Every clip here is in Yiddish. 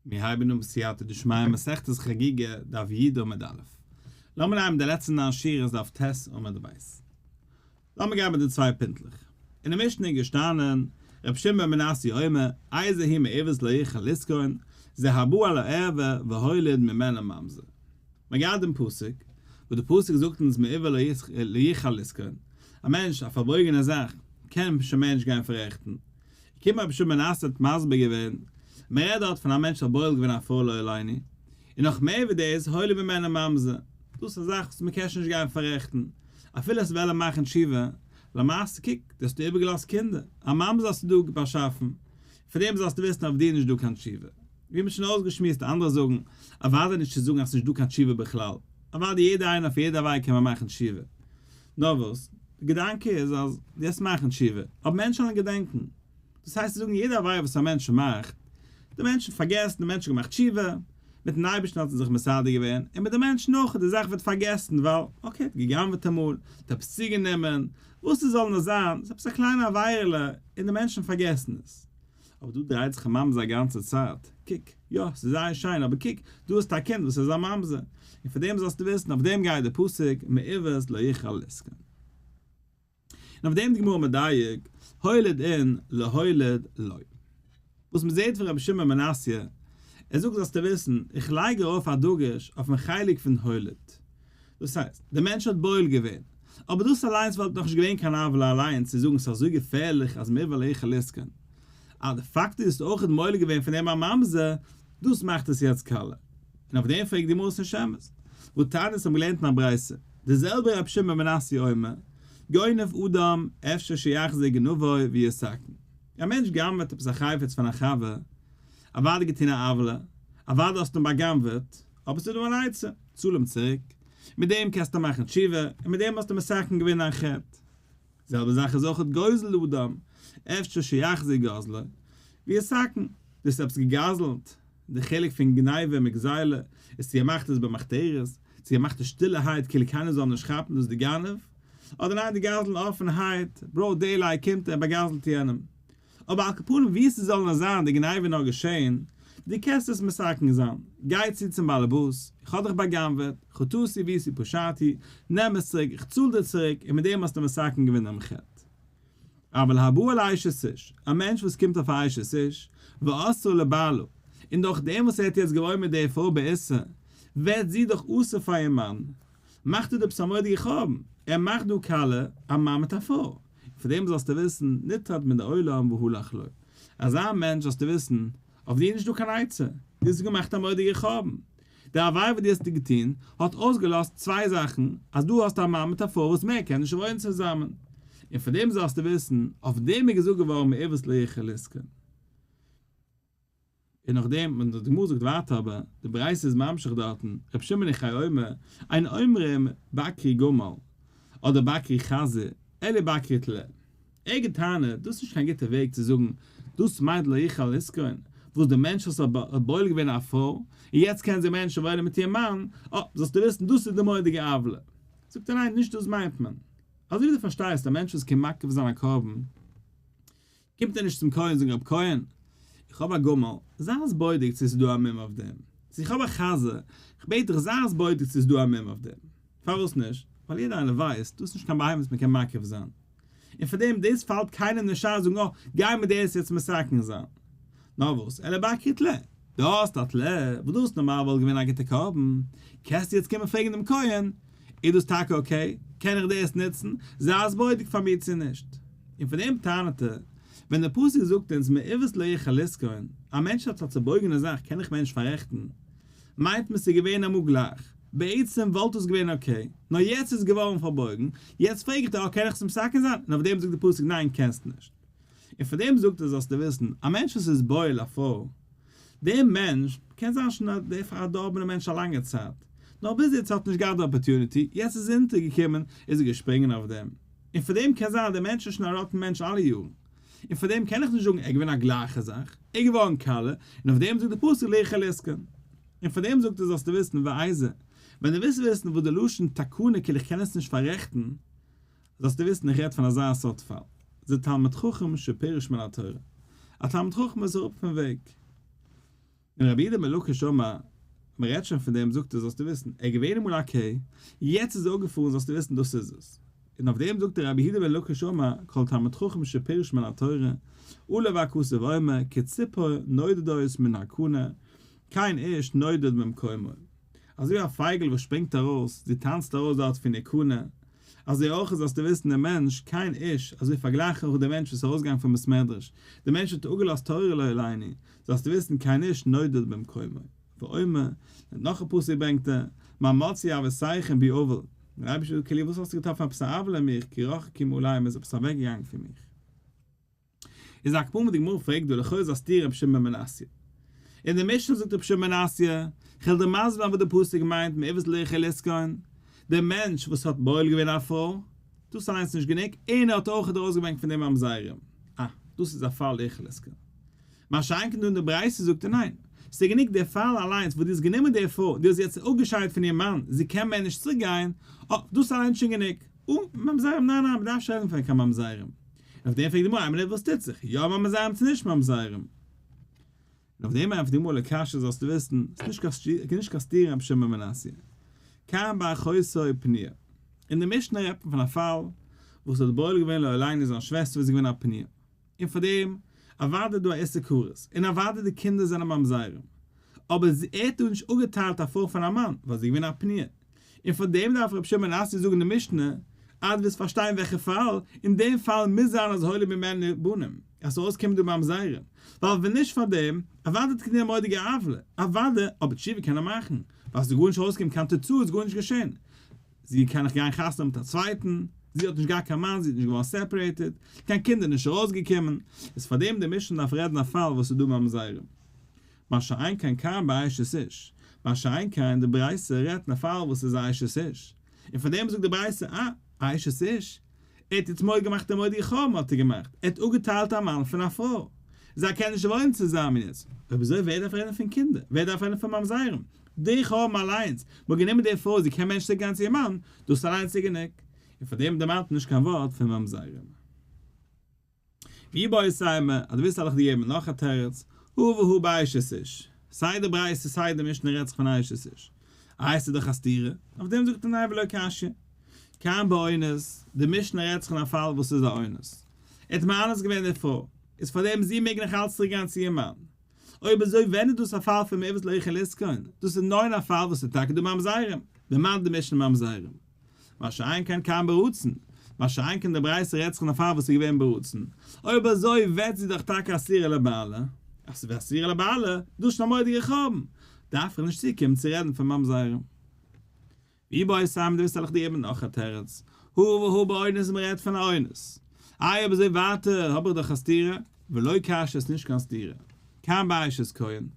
מיר הייבן אן בסייעתא דשמיא מסכת חגיגה דף י עמוד א'. לאמיר נעמען די לעצטע ניין שורות דף ט' עמוד ב'. לאמיר גיין מיט די צוויי פינטלעך. אין די משנה איז געשטאנען, רבי שמעון בן מנסיא אומר, איזה הוא מעוות לא יוכל לתקון, זה הבא על הערווה והוליד ממנה ממזר. מען גייט דעם פסוק, וואס די פסוק זאגט אונז מעוות לא יוכל לתקון, א מענטש א פארבויגענע זאך קען שוין מער נישט גיין פאררעכטן, געקומען רבי שמעון בן מנסיא האט מסביר געווען, מען רעדט דארט פון א מענטש האט בועל געווען א פרוי לא עלינו, און נאך מער ווי דאס הוליד ממנה ממזר, דאס איז א זאך וואס מען קען שוין נישט גיין פאררעכטן, אפילו עס וועלן מאכן תשובה, למעשה קוק, דו האסט דא איבערגעלאזט קינדער, א ממזר האסטו דא באשאפן, פון דעם זאלסטו וויסן אויף דיר איז נישט דא קיין תשובה. ווי מ'האט שוין אויסגעשמועסט אנדערע זאגן, אוודאי נישט צו זאגן אז ס'נישט דא קיין תשובה בכלל, אוודאי יעדער איינער אויף יעדע עבירה קען מען מאכן תשובה, נאר וואס, די געדאנק איז אז דו וועסט מאכן תשובה, אבער מענטשן וועלן געדענקן. דאס הייסט צו זאגן יעדע עבירה וואס א מענטש מאכט, די מענטשן פארגעסן, די מענטש האט געמאכט תשובה, מיטן אייבערשטן האט ער זיך מסדר געווען, און מיט די מענטשן אויך, די זאך ווערט פארגעסן, ווייל, okay, האט גע'גנב'עט אמאל, האט עפעס צוגענומען, וואס עס זאל נאר זיין, ס'איז עפעס א קליינע עבירה'לע, און די מענטשן פארגעסן עס. אבער דא דרייט זיך א ממזר א גאנצע צייט, קוק, יא, ס'איז זייער שיין, אבער קוק, דא האסטו א קינד וואס איז א ממזר, און פאר דעם זאלסטו וויסן, אויף דעם גייט דער פסוק, מעוות לא יוכל לתקון. און אויף דעם די גמרא מדייק, הוליד אין להוליד לא. וואס מען זעט פון רבי שמעון מנסיא, ער זאגט זאלסטו וויסן, איך לייג ארויף א דגוש אויפן חלק פון הוליד. דאס הייסט, דער מענטש האט בועל געווען, אבער דאס אליינס וואלט נאכנישט געווען קיין עוולה אליינס צו זאגן ס'איז אזוי געפערליך אז מעוות לא יוכל לתקון. אז די פאקט איז האסט אויכעט מוליד געווען פון דעם א ממזר, דאס מאכט עס יעצט קאלע. און אויף דעם פרעגט די גמרא ס'נישט אמת. והתניא האבן געלערנט אין א ברייתא, די זעלבע רבי שמעון בן מנסיא אומר, גונב אדם אפשר שיחזיר גנבו ויתקן. א מענטש גנב'עט עפעס א חפץ פון א חבר, אוודאי געטון א עוולה, אוודאי האסטו אים בא'גנב'עט, אבער ס'איז דא אן עצה, צאל אים צוריק, מיט דעם קענסטו מאכן תשובה, און מיט דעם האסטו מתקן געווען דיין חטא. זעלבע זאך איז אויך גוזל אדם, אפשר שיחזיר גזלו, ויתקן, דו האסט עפעס געגזל'ט, די חילוק פון גניבה מיט גזילה איז צו ער מאכט עס במחתרת, צו ער מאכט עס שטילערהייט כאילו קיינער זאל נישט כאפן דאס די גנב, אדער ניין די גזלן אפענערהייט, broad daylight קומט ער און באגזל'ט יענעם. אבער על כל פנים ווי ס'זאל נאר זיין די גניבה נאר געשען, דו קענסט עס מתקן זיין, גיי צו צום באלעבאס, איך האב דיך בא'גנב'עט, חטאתי עויתי פשעתי, נעם עס צוריק, איך צאל דיר צוריק, און מיט דעם האסטו מתקן געווען דעם חטא. אבל הבא על אשת איש, א מענטש וואס קומט אויף א אשת איש, ואסרה לבעלה, און דורך דעם וואס ער האט יעצט געוואוינט מיט דער פרוי באיסור, ווערט זי דאך אסור פאר איר מאן, מאכט ער דא עפעס א מורא'דיגע חורבן, ער מאכט דא קאלע א מאן מיט א פרוי, און פון דעם זאלסטו וויסן, נטרד מן העולם והלך לו, אזא מענטש זאלסטו וויסן, אויף דיר איז נישט דא קיין עצה, דו האסט געמאכט א מורא'דיגע חורבן, די עבירה וואס דו האסט געטון האט אויסגעלאזט צוויי זאכן, אז דו האסט א מאן מיט א פרוי וואס מער קען נישט וואוינען צוזאמען, און פון דעם זאלסטו וויסן, אויף דעם איז געזאגט געווארן מעוות לא יוכל לתקון. און נאכדעם ווען די גמרא זאגט ווייטער אבער די ברייתא איז ממשיך דארטן, רבי שמעון בן יוחאי אומר, אין אומרים בקרי גמל, אדער בקרי חזיר, אלא בקרי טלה. ער האט געטענה'ט, דאס איז נישט קיין גוטע וועג צו זאגן, דאס מיינט לא יוכל לתקון, וואס די מענטש וואס האט בועל געווען א פרוי, און יעצט קען זי מער נישט וואוינען מיט איר מאן, אה, זאלסטו וויסן דאס איז די מורא'דיגע עוולה. זאגט ער ניין, נישט דאס מיינט מען. אזוי ווי דו פארשטייסט, א מענטש וואס קען מקריב זיין א קרבן, קומט ער נישט צום כהן זאגן רב כהן, איך האב א גמל, זיי עס בודק צו עס איז דא א מום אויף דעם, צו איך האב א חזיר, איך בעט דיך זיי עס בודק צו עס איז דא א מום אויף דעם. פארוואס נישט? ווייל יעדער איינער ווייסט, דאס איז נישט קיין בהמה וואס מען קען מקריב זיין. און פאר דעם, דאס פאלט קיינעם נישט איין זאגן, אה, גיי מיר דאס יעצט מתקן זיין. נאר וואס, אלא בקרי טלה. דו האסט א טלה, וואס דאס נארמאל וואלט געווען א גוטע קרבן, קענסטו יעצט קומען פרעגן דעם כהן, איז דאס טאקע okay? קען איך דאס נוצן? זיי עס בודק פאר מיר צו נישט. און פון דעם טענה'ט ער, ווען דער פסוק זאגט אונז מעוות לא יוכל לתקון, א מענטש האט א צעבויגענע זאך קען איך מער נישט פאררעכטן, מיינט מען ס'איז געווען אמאל גלייך, בעצם וואלט עס געווען okay, נאר יעצט איז געווארן פארבויגן, יעצט פרעג איך דיר אה קען איך עס מתקן זיין? און אויף דעם זאגט דער פסוק ניין קענסט נישט. און פון דעם זאגט ער זאלסטו וויסן, א מענטש וואס איז בועל א פרוי, דער מענטש קען זיין שוין א דער פארדארבענער מענטש א לאנגע צייט, נאר ביז יעצט האט נישט געהאט די opportunity, יעצט איז אונטערגעקומען איז ער געשפרינגען אויף דעם, און פאר דעם קען זיין אז דער מענטש איז שוין א rotten מענטש אלע יארן, און פאר דעם קען איך נישט זאגן ער איז געווען א גלייכע זאך, ער איז געווארן קאלע, און אויף דעם זאגט דער פסוק לא יוכל לתקון. און פאר דעם זאגט ער זאלסטו וויסן ואיזה, ווען דו ווילסט וויסן וואס די לשון תקנה כאילו איך קען עס נישט פאררעכטן, זאלסטו וויסן איך רעד פון אזא סארט פאל, זה תלמיד חכם שפירש מן התורה, א תלמיד חכם איז אראפ פון וועג. און רבי יהודה בן לקיש אמר, מען רעדט שוין פון דעם זאגט ער זאלסטו וויסן, ער איז געווען אמאל א קעי, יעצט איז ער אפגעפארן זאלסטו וויסן דאס איז עס. און אויף דעם זאגט ער רבי יהודה בן לקיש אמר, כל תלמיד חכם שפירש מן התורה, עליו הכתוב אומר, כציפור נודדות מן הקנה, כן איש נודד ממקומו. אזוי ווי א פייגל וואס שפרינגט ארויס, זי טאנצט ארויס דארט פון איר קנה, אזוי אויך זאלסטו וויסן דער מענטש, כן איש, אזוי פארגלייך איך דער מענטש וואס איז ארויסגעגאנגען פון בית מדרש, דער מענטש האט אפגעלאזט תורה לא עלינו, זאלסטו וויסן כן איש נודד ממקומו. ואומר, נאך א פסוק ברענגט ער, מה מצאו אבותיכם בי עול, דער אייבערשטער זאגט כאילו וואס האסטו געטראפן עפעס א עוולה אין מיך, כי רחקו מעלי מען איז עפעס אוועקגעגאנגען פון מיך. איז על כל פנים די גמרא פרעגט דא לכאו' איז א סתירה רבי שמעון בן מנסיא. אין די משנה זאגט רבי שמעון בן מנסיא, כ'וועל דיר מסביר זיין וואס די פסוק מיינט מעוות לא יוכל לתקון, דער מענטש וואס האט בועל געווען א פרוי, דאס אליינס איז נישט גענוג, און ער האט אויך ארויסגעברענגט פון דעם ממזרים, אה, דאס איז א פאל לא יוכל לתקון. מה שאין כן דא אין די ברייתא זאגט ער ניין, ס'איז גענוג דער פאל אליינס וואס דו האסט גענומען די פרוי, דו האסט זי יעצט אפגעשיידט פון איר מאן, זי קען מער נישט צוריק גיין, אה, דאס אליינס איז שוין גענוג. אן ממזרים, ניין ניין, מ'דארף נישט רעדן פון קיין ממזרים. און אויף דעם פרעגט די גמרא, איין מינוט וואס טוט זיך, יא ממזרים צו נישט ממזרים? און אויף דעם ענטפערט די גמרא לא קשיא זאלסטו וויסן, ס'איז נישט קיין סתירה רבי שמעון בן מנסיא, כאן באחותו פנויה. אין די משנה רעדט מען פון א פאל וואס האט בועל געווען לא עלינו זיין שוועסטער וואס איז געווען א פנויה, און פאר דעם אוודאי דא א איסור כרת, און אוודאי די קינדער זענען ממזרים, אבער ער האט דא נישט אפגעטיילט א פרוי פון א מאן, ווייל זי איז געווען א פנויה, און פאר דעם דארף רבי שמעון בן מנסיא זאגן די משנה, אז דו ווילסט פארשטיין וועלכע פאל, אין דעם פאל מוז זיין אז הוליד ממנו בנים, אז ס'זאל אויסקומען דא ממזרים, ווייל ווען נישט פאר דעם, אוודאי האט געטון א מורא'דיגע עוולה, אוודאי, אבער תשובה קען ער מאכן, ווייל ס'איז גארנישט ארויסגעקומען קיין תוצאה איז גארנישט געשען, זי קען נאך גיין חתונה מיט א צווייטן, זי האט נישט געהאט קיין מאן, זי איז נישט געווארן separated, קיין קינדער נישט ארויסגעקומען, איז פאר דעם די משנה דארף רעדן א פאל וואס איז דא ממזרים. מה שאין כן כאן באשת איש, מה שאין כן די ברייתא רעדט אין א פאל וואס איז א אשת איש, און פאר דעם זאגט די ברייתא אה, א אשת איש, ער האט יעצט מורא געמאכט די מורא'דיגע חורבן האט ער געמאכט, ער האט אפגעטיילט א מאן פון א פרוי, זיי קענען נישט וואוינען צוזאמען יעצט, אויב אזוי ווער דארף רעדן פון קינדער, ווער דארף רעדן פון ממזרים, די חורבן אליינס, מ'האט גענומען די פרוי זי קען מער נישט צוריק גיין צו איר מאן, דאס אליינס איז גענוג, און פאר דעם דערמאנט מען נישט קיין ווארט פון ממזרים. ואיבעית אימא, אז דו ווילסט וועל איך דיר געבן נאך א תירוץ, הא והא באשת איש, סיי די ברייתא סיי די משנה רעדט זיך פון אשת איש, איי עס איז דאך א סתירה, אויף דעם זאגט ער ניין ולא קשיא, כאן באונס, די משנה רעדט זיך אין א פאל וואס איז א אונס, ער האט מאנס געווען די פרוי, איז פארדעם זי מעג נאך אלץ צוריק גיין צו איר מאן, אויב אזוי ווען איז דאס א פאל פון מעוות לא יוכל לתקון? דאס איז נאר אין א פאל וואס איז טאקע דא ממזרים, דערמאנט די משנה ממזרים. מה שאין כן כאן ברצון, מה שאין כן די ברייתא רעדט זיך אין א פאל וואס איז געווען ברצון, אויב אזוי ווערט זי דאך טאקע אסורה לבעלה, אז ס'ווערט אסורה לבעלה, דאס איז שוין א מורא'דיגע חורבן, דארף איך נישט צוקומען צו רעדן פון ממזרים. ואיבעית אימא דו ווילסט וועל איך דיר געבן נאך א תירוץ, הא והא באונס מען רעדט פון א אונס. איי אויב אזוי ווייטער האב איך דאך א סתירה, ולא קשיא איז נישט קיין סתירה. כאן באשת כהן,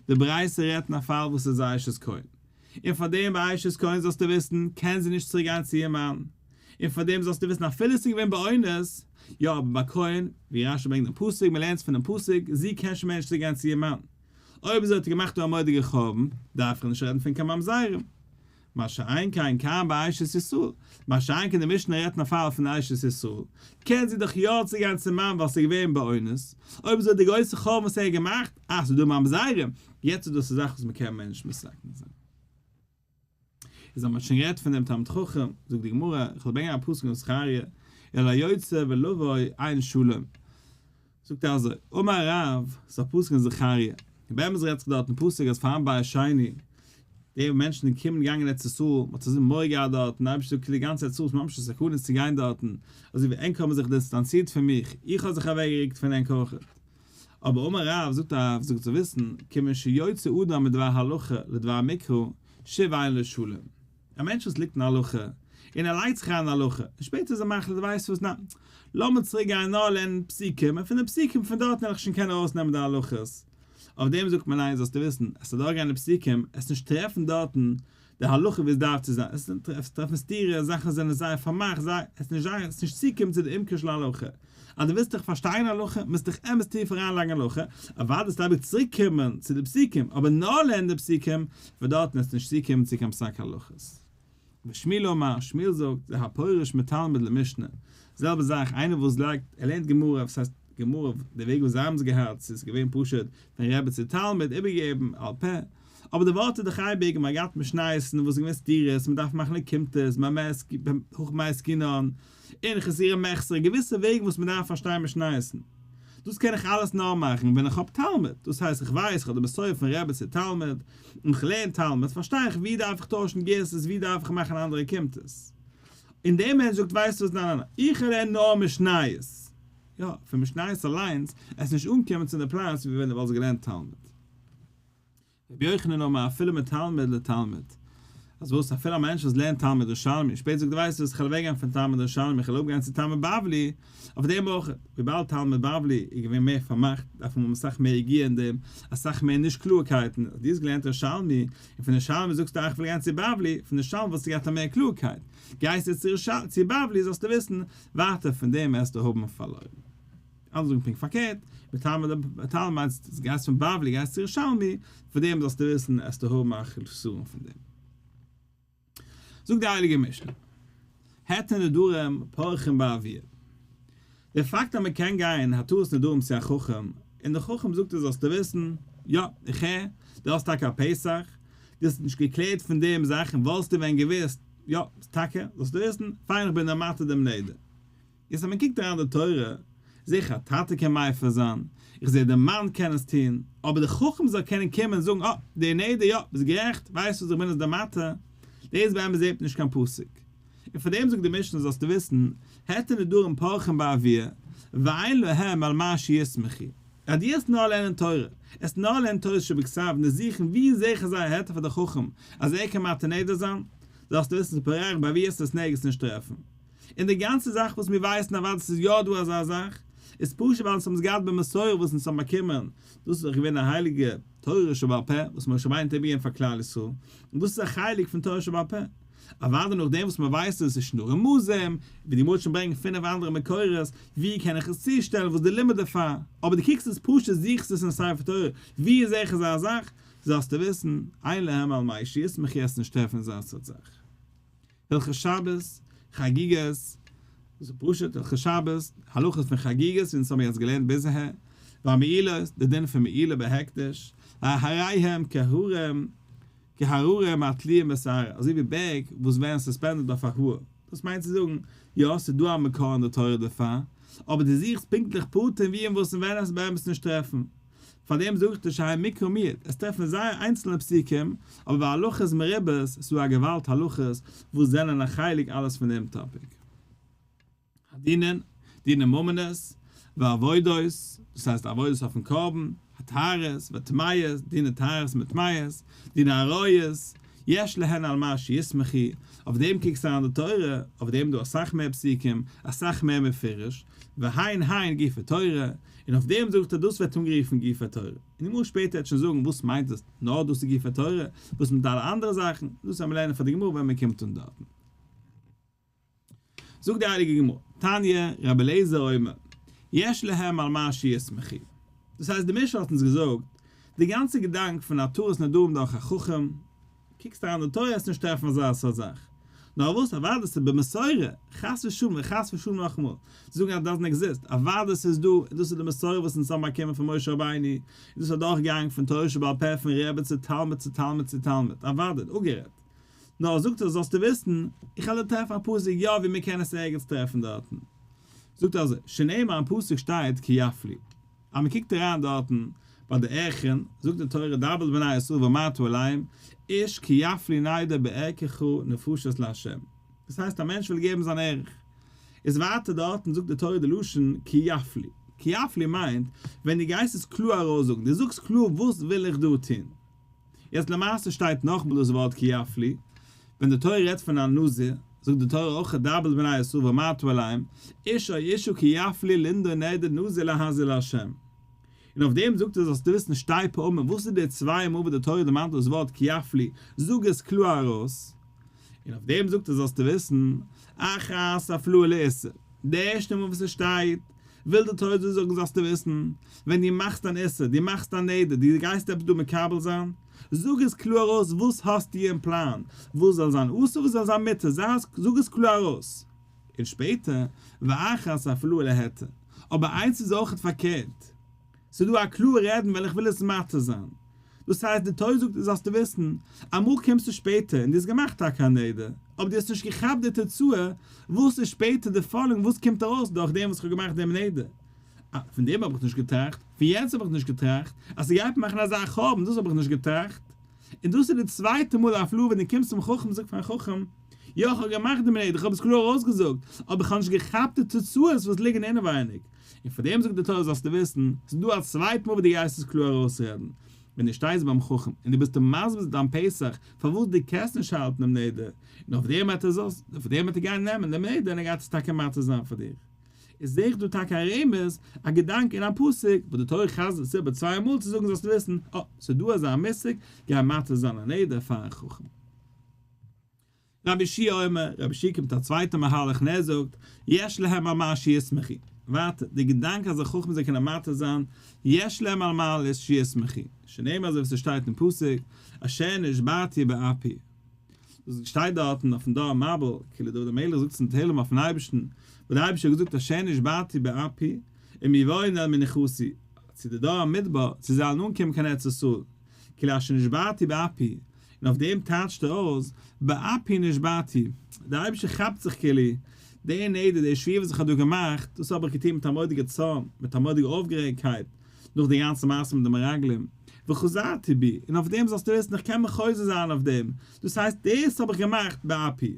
די ברייתא רעדט אין א פאל וואס איז א אשת כהן, און פאר דעם ביי אשת כהן זאלסטו וויסן קען זי נישט צוריק גיין צו איר מאן, און פאר דעם זאלסטו וויסן אפילו עס איז געווען באונס, יא אבער ביי כהן, ווי רשי ברענגט דעם פסוק, מען לערנט עס פונעם פסוק, זי קען שוין מער נישט צוריק גיין צו איר מאן. אויב אזוי האט ער געמאכט דא א מורא'דיגע חורבן, דארף איך נישט רעדן פון קיין ממזרים. מה שאין כן כאן באשת ישראל, מה שאין כן די משנה רעדט אין א פאל פון אשת ישראל, קען זי דאך יא צוגיין צום מאן ווייל ס'איז געווען באונס, אויב אזוי די גרויסע חורבן וואס ער האט געמאכט, אה ס'איז דא ממזרים, יעצט איז דאס א זאך וואס מ'קען מער נישט מתקן זיין. איז אז מ'האט שוין גערעדט פון דעם תלמיד חכם, זאגט די גמרא, איך וועל ברענגען א פסוק אין זכריה, אל היוצא ולבוא אין שלום. זאגט ער אזוי, אמר רב, ס'איז א פסוק אין זכריה, און באמת רעדט זיך דארט אין פסוק אז פארן בית שני, די מענטשן זענען געקומען און געגאנגען אין ארץ ישראל, מ'האט אזוי מורא געהאט דארט, און די אייבערשטער זאגט די גאנצע ארץ ישראל איז ממש א סכנה צו גיין דארטן, אזוי ווי ענק האבן זיך דיסטאנצירט פון מיך, איך האב זיך אוועקגערוקט פון ענק אויכעט. אבער אמר רב, זאגט רב, זאגט צו וויסן, כיוון שיוצא אדם מדבר הלכה לדבר מקרא, שוב אין לו שלום. א מענטש וואס ליגט אין הלכה, און ער לייגט זיך אריין אין הלכה, און שפעטער איז ער מחליט ווייסט וואס ניין, לאמיר צוריק גיין נאר לערנען פסוקים, און פון די פסוקים פון דארטן וועל איך שוין קענען ארויסנעמען די הלכות. אויף דעם זאגט מען ניין זאלסטו וויסן, עס איז אדורכגיין די פסוקים, עס נישט טרעפן דארטן די הלכה ווי עס דארף צו זיין, עס טרעפן סתירות, זאכן זענען זייער פארמאכט, זייער, עס נישט זייער, עס נישט צוקומען צו די עומקא של הלכה. אז דו ווילסט דיך פארשטיין הלכה, מוזט דיך אמת טיף אריינלייגן הלכה, אוודאי וועסטו אייביג צוריק קומען צו די פסוקים, אבער נאר לערנען די פסוקים, וועט דארטן עס נישט צוקומען צו קיין פסק הלכות. ושמואל אמר, שמואל זאגט, זה הפורש מתלמוד למשנה, זעלבע זאך, איינער וואס לייגט, ער לערנט גמרא, וואס הייסט, גמרא, די וועג וואס זיי האבן עס געהאט, ס'איז געווען פשוט פון רבי צו תלמיד איבערגעבן על פה, אבער די ווארט איז דאך אייביג, מען האט געהאט משניות וואס איז געווען סתירות, מען דארף מאכן לקימתות, הכא במאי עסקינן, און חסורי מחסרא, געוויסע וועגן וואס מען דארף פארשטיין משניות. דאס קען איך אלעס נאר מאכן ווען איך האב תלמוד, דאס הייסט איך ווייס, איך האב די מסורה פון רבי צו תלמיד, און איך לערן תלמוד, פארשטיי איך ווי דארף איך טוישן גירסות, ווי דארף איך מאכן אנדערע לקימתות. און דער מענטש זאגט ווייסט וואס ניין ניין ניין, איך לערן נאר משניות. יא, פון משניות אליינס, עס נישט אנקומען צו די פלאץ ווי ווען דו וואלסט געלערנט תלמוד. רבי יוחנן אמר אפילו מתלמוד לתלמיד, אז וואס אפילו א מענטש וואס לערנט תלמוד ירושלמי, שפעטער זאגט ער ווייסט וואס איך וועל אוועק גיין פון תלמוד ירושלמי איך וועל אפגיין צו תלמוד בבלי, אויף דעם אויך, וויבאלד תלמוד בבלי איז געווען מער פארמאכט דארף מען האבן אסאך מער יגיעה אין דעם, אסאך מער נישט קלארקייטן, אז דו האסט געלערנט ירושלמי, און פון ירושלמי זאגסטו איך וויל גיין צו בבלי, פון ירושלמי וואלסטו געהאט א מער קלארקייט, גייסטו צו בבלי זאלסטו וויסן, ווייטער פון דעם וועסטו האבן פארלוירן. אנדערע זאגן פונקט פארקערט, מתלמוד מיינט דו גייסט פון בבלי גייסט צו ירושלמי, פון דעם זאלסטו וויסן עסטו האבן א חסרון פון דעם. זאגט די הייליגע משנה, היתר נדרים פורחים באוויר. דער פאקט אז מען קען גיין התרת נדרים צו א חכם, און דער חכם זאגט דיר זאלסטו וויסן, יא, איך הער, דו האסט טאקע א פתח, דו האסט נישט געקלערט פון דעם זאכן וואלסטו ווען געוואוסט, יא, טאקע, זאלסטו וויסן, פיין איך בין דיר מתיר דעם נדר. יעצט אז מען קוקט אריין די תורה, זעה איך א טאטע קען מפר זיין, איך זעה דער מאן קען עס טון, אבער דער חכם זאל קענען קומען און זאגן אה, דער נדר, יא, ביסט גערעכט, ווייסט וואס איך בין עס דיר מתיר, דאס באמת זעט מען נישט קיין פסוק. און פאר דעם זאגט די משנה זאלסטו וויסן, היתר נדרים פורחים באוויר, ואין להם על מה שיסמכו. אז דו העסט נאר לערנען תורה, העסט נאר לערנען תורה שבכתב און זוכן ווי זעה איך אזא היתר פאר די חכם אז ער קען מתיר נדר זיין, זאלסטו וויסן ס'איז פורח באוויר העסט עס נערגעץ נישט טרעפן. און די גאנצע זאך וואס מיר ווייסן אוודאי ס'איז יא דא אזא זאך, איז פשוט ווייל אונז האבן עס געהאט במסורה וואס אונז האבן באקומען, דאס איז דאך געווען א הייליגע תורה שבעל פה וואס משה רבינו האט איבערגעגעבן פאר כלל ישראל, און דאס איז א חלק פון תורה שבעל פה. אוודאי נאכדעם וואס מען ווייסט עס איז שוין דא רמזים, ווי די גמרא וועט שוין ברענגען פינף אנדערע מקורות, ווי קען איך עס צושטעלן, וואס איז די לימוד דערפאר, אבער דו קוקסט עס פשוט זוכסט עס אין ספר תורה, ווי זעה איך אזא זאך, זאלסטו וויסן, אין להם על מה שיסמכו עסט נישט טרעפן אזא סארט זאך. הלכות שבת, חגיגות, דאס איז פשוט הלכות שבת, הלכות פון חגיגות ווי אונז האבן יעצט געלערנט ביז אהער, והמעילות, די דין פון מעילה בהקדש, הרי הם כהרים כהררים התלויים בשערה, אזוי ווי בערג וואס ווערן suspended אויף א האר, דאס מיינט צו זאגן, יא ס'איז דא א מקור אין די תורה דערפאר, אבער דו זוכסט פונקטליך פרטים ווי און וואס און ווען עס באמת נישט טרעפן. פאר דעם זאגט ער שהן מקרא מועט, עס טרעפן זייער איינצלנע פסוקים, אבער ביי הלכות מרובות, ס'איז דא א געוואלד הלכות וואס זענען א חלק אלעס פון דעם topic. הדינין, דיני ממונות, ועבודות, דאס הייסט עבודות אויפן קרבן, הטהרות וטמאות, דיני טהרות מיט טמאות, דיני עריות, יש להן על מה שיסמכו, אויף דעם קוקסטו אריין די תורה, אויף דעם איז דא אסאך מער פסוקים, אסאך מער מפורש, והן הן גופי תורה, און אויף דעם זאגט ער דאס ווערט אנגערופן גופי תורה, און די גמרא שפעטער וועט שוין זאגן וואס מיינט עס נאר דאס איז גופי תורה, וואס מיט אלע אנדערע זאכן, דאס וועלן מיר לערנען פאר די גמרא ווען מען קומט אן דארטן. זאגט די הייליגע גמרא, תניא, רבי אליעזר אומר, יש להם על מה שיסמכו. דאס הייסט די משנה האט אונז געזאגט, די גאנצע געדאנק פון התרת נדרים דורך א חכם, קוקסט אריין אין די תורה וועסט נישט טרעפן אזא סארט זאך. נאר וואס אוודאי ס'איז במסורה, חס ושלום וחס ושלום נאכאמאל, צו זאגן אז doesn't exist, אוודאי ס'איז דא, און דאס איז די מסורה וואס אונז האבן באקומען פון משה רבינו, און דאס איז אדורכגעגאנגען פון תורה שבעל פה פון רבי צו תלמיד צו תלמיד צו תלמיד, אוודאי, אפגערעדט. נאר זאגט ער זאלסטו וויסן, איך וועל דיר טרעפן א פסוק יא ווי מען קען עס ערגעץ טרעפן דארטן. זאגט ער אזוי, שנאמר אין פסוק שטייט כי יפליא. אז מען קוקט אריין דארטן ביי די ערכין, זאגט די תורה דבר אל בני ישראל ואמרת אליהם, איש כי יפליא נדר בערכך נפשות לה'. דאס הייסט א מענטש וויל געבן זיין ערך. איז ווייטער דארטן זאגט די תורה די לשון כי יפליא. כי יפליא מיינט ווען דו גייסט עס קלאר ארויסזאגן, דו זאגסט קלאר וואס וויל איך דא טון. יעצט למעשה שטייט נאכמאל דאס ווארט כי יפליא, ווען די תורה רעדט פון א נזיר, זאגט די תורה אויך דבר אל בני ישראל ואמרת אליהם, איש או אשה כי יפליא לנדור נדר נזיר להזיר לה'. און אויף דעם זאגט ער זאלסטו וויסן שתי פעמים, וואס איז די צוויי מאל וואס די תורה דערמאנט דאס ווארט כי יפליא, זאג עס קלאר ארויס. און אויף דעם זאגט ער זאלסטו וויסן, אחת הפלאה לאיסור, די ערשטע מאל וואס עס שטייט, וויל די תורה דיר זאגן זאלסטו וויסן, ווען דו מאכסט אן איסור, דו מאכסט א נדר, דו גייסט עפעס דא מקבל זיין, זאג עס קלאר ארויס וואס האסטו אין פלאן, וואס זאל זיין אסור וואס זאל זיין מותר, זאג עס קלאר ארויס. און שפעטער, ואחת הפלאה להיתר. אבער איינס איז אויכעט פארקערט, ס'איז דא א קלאר רעדן ווען איך וויל עס מתיר זיין. דאס הייסט די תורה זאגט זאלסטו וויסן, אמאל קומסטו שפעטער און דו האסט געמאכט טאקע א נדר, אבער דו האסט נישט געכאפט די תוצאה, וואס איז שפעטער די פאלונג וואס קומט ארויס דורך דעם וואס איך האב געמאכט דעם נדר. אה, פון דעם האב איך נישט געטראכט, פון יענץ האב איך נישט געטראכט, אז ס'גייט מאכן אזא חורבן דאס האב איך נישט געטראכט. און דאס איז די צווייטע מאל אפילו ווען דו קומסט צום חכם זאג פארן חכם, יא איך האב געמאכט דעם נדר, איך האב עס קלאר ארויסגעזאגט, אבער איך האב נישט געכאפט די תוצאות וואס ליגן אינעווייניג. און פאר דעם זאגט די תורה זאלסטו וויסן, ס'איז דא א צווייט מאל וואס דו גייסט עס קלאר ארויסרעדן, ווען דו שטייסט ביים חכם און דו ביסט אים מסביר דיין פתח פארוואס דו קענסט נישט האלטן דעם נדר, און אויף דעם וועט ער זאלסט, אויף דעם וועט ער גיין נעמען דעם נדר און ער גייט עס טאקע מתיר זיין פאר דיר. איז זעה איך דא טאקע א רמז, א געדאנק אין א פסוק, וואס די תורה חזר'ט עס איבער צוויי מאל צו זאגן זאלסטו וויסן, אה, ס'איז דא אזא מושג, גיי מתיר זיין א נדר פארן חכם. רבי יהושע אומר, רבי יהושע קומט א צווייטע מהלך און ער זאגט, יש להם על מה שיסמכו. ווייטער, די געדאנק אז די חכמים זאל קענען מתיר זיין, יש להם על מה שיסמכו, שנאמר אזוי ווי ס'שטייט אין פסוק, אשר נשבעתי באפי. דאס שטייט דארטן אויפן דור המבול, כאילו דוד המלך זאגט עס אין תהלים אויפן אייבערשטן, וואס דער אייבערשטער האט געזאגט אשר נשבעתי באפי, אם יבואון אל מנוחתי, צו די דור המדבר, צו זיי זאלן אנקומען קיין ארץ ישראל, כאילו אשר נשבעתי באפי, און אויף דעם טייטשט ער אויס, באפי נשבעתי, דער אייבערשטער כאפט זיך כאילו, די נדר, די שבועה וואס איך האב דא געמאכט, דאס האב איך געטון מיט א מורא'דיגע צארן, מיט א מורא'דיגע אויפגערעגטקייט, נאך די גאנצע מעשה מיט די מרגלים, וחזרתי בי, און אויף דעם זאלסטו וויסן איך קען מיך חוזר זיין אויף דעם, דאס הייסט דאס האב איך געמאכט באפי.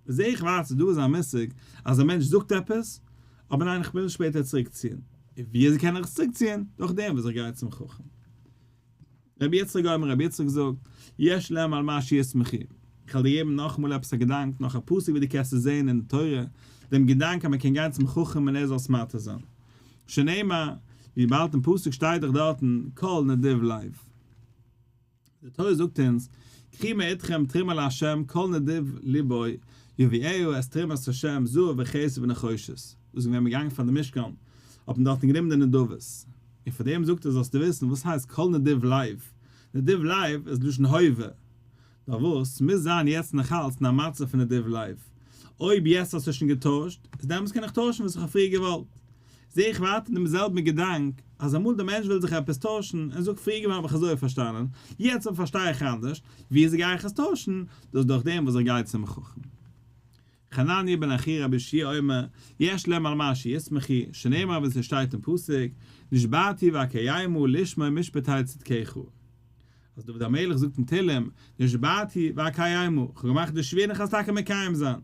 זעה איך ווייטער דא איז א מושג אז א מענטש זאגט עפעס, אבער ניין איך וויל שפעטער צוריקציען, און ווי אזוי קען איך עס צוריקציען? דורך דעם וואס איך גיי צום חכם. רבי יצחק אומר, רבי יצחק זאגט, יש להם על מה שיסמכו. איך וועל דיר געבן נאכאמאל עפעס א געדאנק, נאך א פסוק ווי דו קענסט עס זען אין די תורה, דעם געדאנק אז מען קען גיין צום חכם און ער זאל עס מתיר זיין. שנאמר, וויבאלד אין פסוק שטייט דאך דארטן כל נדיב לב. די תורה זאגט אונז, קחו מאתכם תרומה לה' כל נדיב לבו יביאה את תרומת ה' זהב וכסף ונחושת. דאס איז ווען מען געגאנגען פאר די משכן האט מען דארטן גענומען די נדבות. און פאר דעם זאגט ער זאלסטו וויסן וואס הייסט כל נדיב לב. נדיב לב איז לשון הווה. נאר וואס, ס'מוז זיין יעצט נאכאלץ אין א מצב פון נדיב לב. אויב יעצט האסטו שוין געטוישט, איז דעמאלטס קען איך טוישן וואס איך האב פריער געוואלט. זע איך ווייטער דעם זעלבן געדאנק, אז אמאל דער מענטש וויל זיך עפעס טוישן, און זאגט פריער געווען האב איך אזוי פארשטאנען, יעצט אבער פארשטיי איך אנדערש, וויאזוי גיי איך עס טוישן? דאס דורך דעם וואס איך גיי צום חכם. חנניה בן אחי רבי יהושע אומר, יש להם על מה שיסמכו, שנאמר ווי ס'שטייט אין פסוק, נשבעתי ואקיימה לשמור משפטי צדקך. אז דוד המלך זאגט אין תהלים, נשבעתי ואקיימה, כ'האב געמאכט די שבועה און כ'וועל עס טאקע מקיים זיין.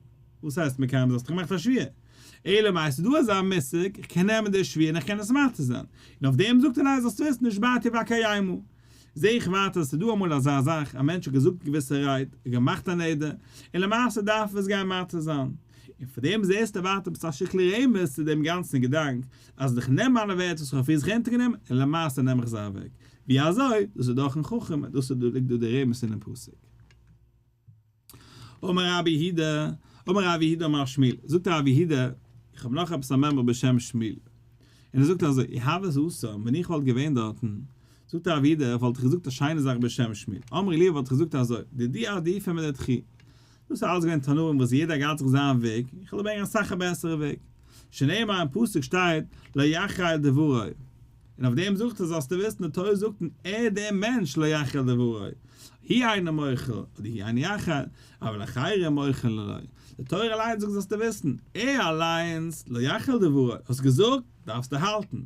וואס הייסט מקיים זיין? האסט דאך געמאכט א שבועה. אלא מאי ס'איז דא אזא מושג, איך קען נעמען די שבועה און איך קען עס מתיר זיין. און אויף דעם זאגט ער ניין זאלסט וויסן נשבעתי ואקיימה. זע איך ווייטער אז ס'איז דא אמאל אזא זאך, א מענטש האט געזאגט געוויסע רייד, און געמאכט א נדר, און למעשה דארף ער עס גיין מתיר זיין. און פון דעם זעסטו ווייטער עפעס א שטיקל רמז צו דעם גאנצן געדאנק, אז איך נעם מיינע ווערטער וואס איך האב פריער זיך אונטערגענומען, און למעשה נעם איך זיי אוועק. ווי אזוי? דאס איז דורכ'ן חכם, דאס איז דא ליגט דא די רמז אינעם פסוק. אמר רבי יהודה, אמר רב יהודה אמר שמואל, זאגט רב יהודה, איך האב נאך עפעס א מימרא בשם שמואל, און ער זאגט אזוי, אי הוית התם, ווען איך וואלט געווען דארטן, זאגט רב יהודה, וואלט איך געזאגט א שיינע זאך בשם שמואל, אמרי לי וואלט איך געזאגט אזוי, דידי עדיפא מדידכו, דאס איז אלעס געווען תנאים וואס יעדער גייט זיך זיין וועג, איך וועל ברענגען אסאך א בעסערע וועג, שנאמר אין פסוק שטייט לא יחל דברו, און אויף דעם זאגט ער זאלסטו וויסן די תורה זאגט און ער דער מענטש לא יחל דברו, הוא אינו מוחל, אדער הוא אינו יחל, אבל אחרים מוחלין לו, די תורה אליינס זאגט זאלסטו וויסן, ער אליינס לא יחל דברו, האסט געזאגט, דארפסטו האלטן.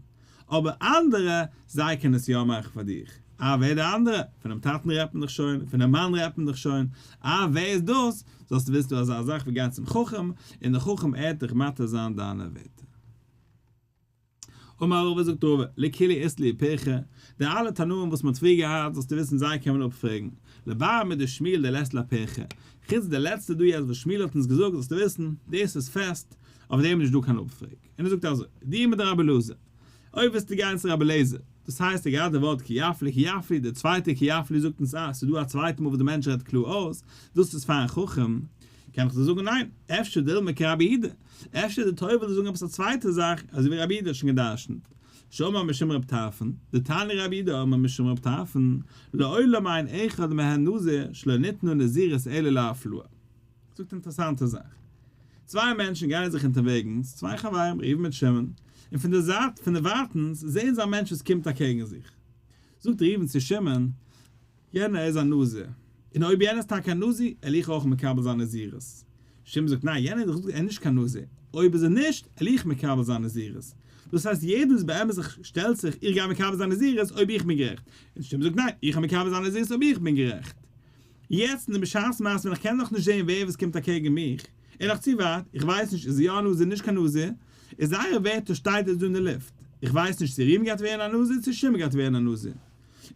אבער אנדערע, זיי קענען עס יא מאכן פאר דיך. אה, ווער די אנדערע? פונעם טאטן רעדט מען דאך שוין, פונעם מאן רעדט מען דאך שוין. אה, ווער איז דאס? זאלסטו וויסן דא אזא זאך ווי גיין צום חכם, און דער חכם ער וועט דיך מתיר זיין דיינע ווערטער. אמר רבא זאגט רבא, לכולהו אית להו פירכא, די אלע תנאים וואס מען האט פריער געהאט זאלסטו וויסן זיי קען מען אפפרעגן, לבר מדשמואל דלית ליה פירכא, חוץ די לעצטע דא יעצט וואס שמואל האט אונז געזאגט זאלסטו וויסן, דאס איז פעסט, אויף דעם איז נישט דא קיין אפפרעג. און ער זאגט אזוי, די מיט רבי אלעזר, אויב ווילסטו גיין צו רבי אליעזר, דאס הייסט ער געהאט די ווארט כי יפליא כי יפליא, די צווייטע כי יפליא זאגט אונז אז ס'איז דא א צווייטע מאל וואס די מענטש רעדט קלאר אויס, דאס איז פארן חכם, קען איך דיר זאגן ניין, אפשר דילמא כרבי יהודה, אפשר די תורה וויל דיר זאגן עפעס א צווייטע זאך, אזוי ווי רבי יהודה האט שוין גע'דרש'נט, שאמר משום רב טרפון, דתניא רבי יהודה אמר משום רב טרפון, לעולם אין אחד מהן נזיר שלא ניתנה נזירות אלא להפלאה. זאגט אינטערעסאנטע זאך. צוויי מענטשן גייען זיך אונטערוועגנס, צוויי חברים, ראובן מיט שמעון. און פון די זייט, פון דערווייטנס, זעען זיי א מענטש וואס קומט אקעגן זיך. זאגט ראובן צו שמעון, יענער איז א נזיר, און אויב יענער איז טאקע א נזיר, על איך אויך מקבל זיין נזירות. שמעון זאגט, ניין, יענער איז דאך נישט קיין נזיר, אויב איז ער נישט, על איך מקבל זיין נזירות. דאס הייסט יעדער איז באמת זיך שטעלט זיך, איך גיי מקבל זיין נזירות אויב איך בין גערעכט, און שמעון זאגט, ניין, איך גיי מקבל זיין נזירות אויב איך בין גערעכט. יעצט אין די בשעת מעשה ווען איך קען נאך נישט זען ווער וואס קומט אקעגן מיך, און נאך צו ווייט, איך ווייס נישט איז ער יא א נזיר נישט קיין נזיר, איז זייערע ווערטער שטייט עס דא אין די לופט, איך ווייס נישט צו ראובן גייט ווערן א נזיר צו שמעון גייט ווערן א נזיר.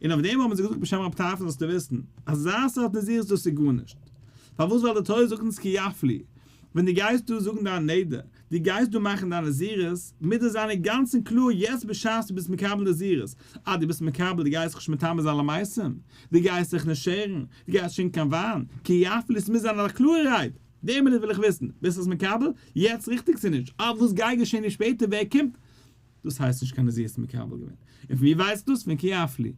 און אויף דעם האבן זיי געזאגט בשם רב טרפון זאלסטו וויסן, אזא סארט נזירות דאס איז גארנישט. פארוואס ווייל די תורה זאגט אונז כי יפליא, ווען דו גייסט דא זאגן דיין נדר, דו גייסט דא מאכן דיין נזירות, מוז דאס זיין אינגאנצן קלאר יעצט בשעת דו ביסט מקבל נזירות, אז דו ביסט מקבל דו גייסט זיך נישט מטמא זיין למתים, דו גייסט זיך נישט שערן, דו גייסט נישט טרינקען קיין וויין, כי יפליא עס מוז זיין א קלארע רייד, די מינוט וויל איך וויסן, ביסט עס מקבל יעצט ריכטיג צו נישט, אה וואס גייט געשען שפעטער ווער קומט, דאס הייסט נישט קיין נזירות מקבל געווען. און פון ווי ווייסטו דאס? פון כי יפליא.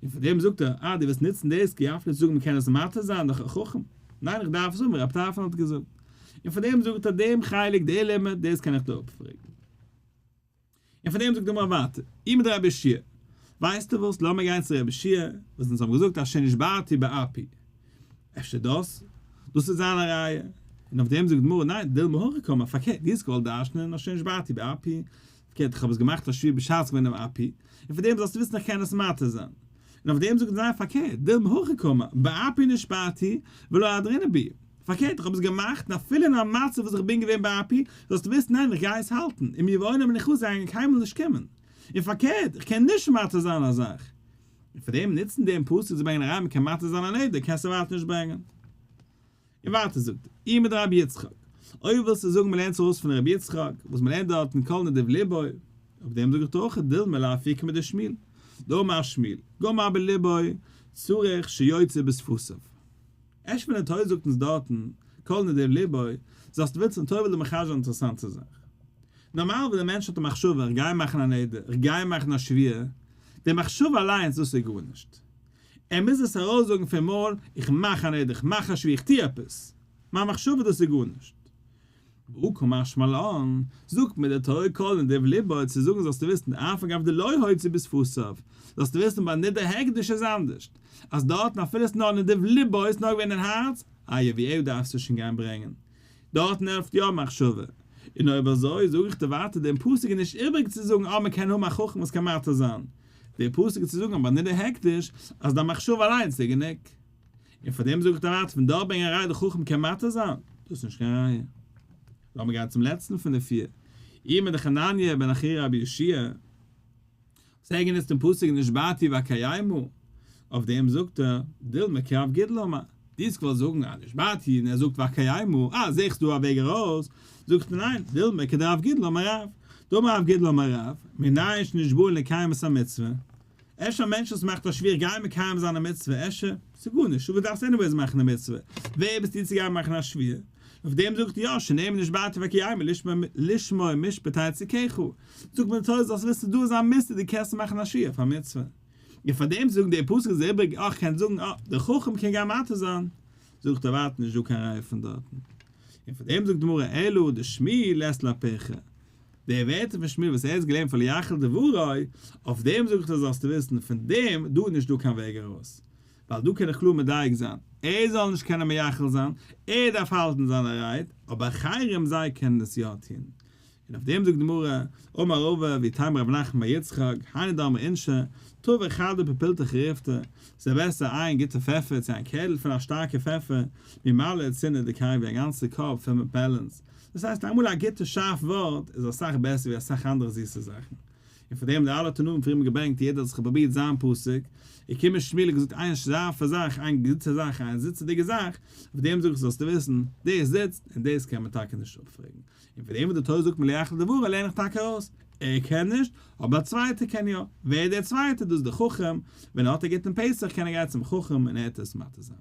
און פון דעם זאגט ער, אה דו וועסט נוצן דאס כי יפליא צו זאגן מ'קען עס מתיר זיין דורך א חכם. ניין איך דארף עס האבן, רב טרפון האט געזאגט. און פון דעם זאגט ער דעם חלק די לימוד דאס קען איך דיר אפפרעגן. און פון דעם זאגט די גמרא ווייטער, אימא דרבי יהושע ווייסטו וואס, לאמיר גיין צו רבי יהושע וואס אונז האבן געזאגט אשר נשבעתי באפי. אפשר דאס? דאס איז זיין א ראיה. און אויף דעם זאגט די גמרא, ניין, דילמא הכי קאמר, פארקערט, דו האסט געוואלט דרש'נען אשר נשבעתי באפי, פארקערט, איך האב עס געמאכט א שבועה בשעת געווען אין אפי, און פון דעם זאלסטו וויסן איך קען עס מתיר זיין. און אויף דעם זאגט זיי, פארקערט, דילמא הכי קאמר, באפי נשבעתי ולא אהדרינהו ביה. פארקערט, איך האב עס געמאכט, און אפילו אין א מצב וואס איך בין געווען באפי, זאלסטו וויסן, ניין, איך גיי עס האלטן, אם יבואון מנכסי זיי גייען קיינמאל נישט קומען. און פארקערט, איך קען נישט מתיר זיין א זאך. און פאר דעם נוצן דעם פסוק צו ברענגען א ראיה מ'קען מתיר זיין א נדר קענסטו ווייטער נישט ברענגען. און ווייטער זאגט ער, אימא דרבי יצחק, אויב ווילסטו זאגן מ'לערנט זיך ארויס פון רבי יצחק וואס מ'לערנט דארטן כל נדיב ליבו, אויף דעם זאג איך דיר אויך דילמא לאפוקי מדשמואל, דאמר שמואל, גמר בליבו, צריך שיוציא בשפתיו. ערשט ווען די תורה זאגט אונז דארטן, כל נדיב ליבו, זאלסטו וויסן די תורה וויל דיר מחדש זיין אינטערעסאנטע זאך. נארמאל ווען דער מענטש האט א מחשבה איך גיי מאכן א נדר, איך גיי מאכן א שבועה, די מחשבה אליינס דאס איז גארנישט. ער מוז עס ארויסזאגן פון מויל, איך מאך א נדר, איך מאך א שבועה, איך טו עפעס. מיין מחשבה דאס איז גארנישט. והא קא משמע לן, זאגט מיר די תורה כל נדיב ליבו צו זאגן זאלסטו וויסן אף על גב דלא הוציא בשפתיו, זאלסטו וויסן ביי נדר הקדש איז אנדערשט, אז דארטן אפילו עס נאר נדיב ליבו איז נאר געווען אין הארץ, איי ווי ער דארפסטו שוין גיין ברענגען. דארטן העלפט יא מחשבה. און אויב אזוי זאג איך דיר ווייטער דעם פסוק איז נישט איבריג צו זאגן אה מען קען האבן א חכם וואס קען מתיר זיין. דער פסוק איז צו זאגן ביי נדר הקדש אז דיין מחשבה אליינס איז גענוג. און פאר דעם זאג איך דיר ווייטער פון דארט ברענגען א ראיה די חכם קען מתיר זיין, דאס איז נישט קיין ראיה. לאמיר גיין צום לעצטן פון די פיר. אימא דחנניה בן אחי רבי יהושע. וואס ער גענוצט דעם פסוק נשבעתי ואקיימה, אויף דעם זאגט ער, דילמא כרב גידל אמר, דו האסט געוואלט זאגן א נשבעתי און ער זאגט ואקיימה, אה זעכסט דא א וועג ארויס, זאגט ער ניין, דילמא כדרב גידל אמר רב, דאמר רב גידל אמר רב, מנין שנשבעין לקיים את המצוה, אפשר א מענטש וואס מאכט א שבועה גיי מקיים זיין א מצוה, אפשר, ס'איז גארנישט, דו דארפסט anyways מאכן די מצוה, ווער ביסטו צו גיין מאכן א שבועה? אויף דעם זאגט יא, שנאמר נשבעתי ואקיימה לשמור משפטי צדקך, זאגט מיר די תורה זאלסט וויסן דא איז א מצוה דו קענסט מאכן א שבועה פאר מצוה, און פאר דעם זאגן די פסוק איז איבריג אויך קענסט זאגן אה דער חכם קען גיין מתיר זיין, זאגט ער ווייטער נישט דא קיין ראיה פון דארטן, און פאר דעם זאגט די גמרא אלא דשמואל לית ליה פירכא, די ווערטער פון שמואל וואס ער האט געלערנט פון ליחל דברו, אויף דעם זאג איך דיר זאלסטו וויסן פון דעם דא איז נישט דא קיין וועג ארויס, ווייל דא קען איך קלאר מדייק זיין, ער זאל נישט קענען מייחל זיין, ער דארף האלטן זיינע רייד, אבער אחרים זיי קענען עס יא טון. און אויף דעם זאגט די גמרא, אמר רבא, ואיתימא רב נחמן בר יצחק, היינו דאמרי אינשי, טבא חדא פפילטא חריפתא, ס'איז בעסער איין גוטע פעפער צו איין קערל פון א שטארקע פעפער, ממלא צינא דקאי ווי א גאנצע cup פול מיט פעלענס. דאס הייסט אמאל א גוטע שארף ווארט איז אסאך בעסער ווי אסאך אנדערע זיסע זאכן. און פאר דעם די אלע תנאים פריער געברענגט יעדער האט זיך פרובירט זיין פסוק, איז קומען שמואל און געזאגט איין שארפע זאך איין גוטע זאך איין זיצעדיגע זאך, אויף דעם זאג איך זאלסטו וויסן, דאס זיצט און דאס קען מען טאקע נישט אפפרעגן. און פון דעם וואס די תורה זאגט מיר לא יחל דברו לערן איך טאקע ארויס, ער קען נישט, אבער א צווייטער קען יא. ווער איז דער צווייטער? דאס איז דער חכם, ווען ער האט א גוטן פתח קען ער גיין צום חכם און ער וועט עס מתיר זיין.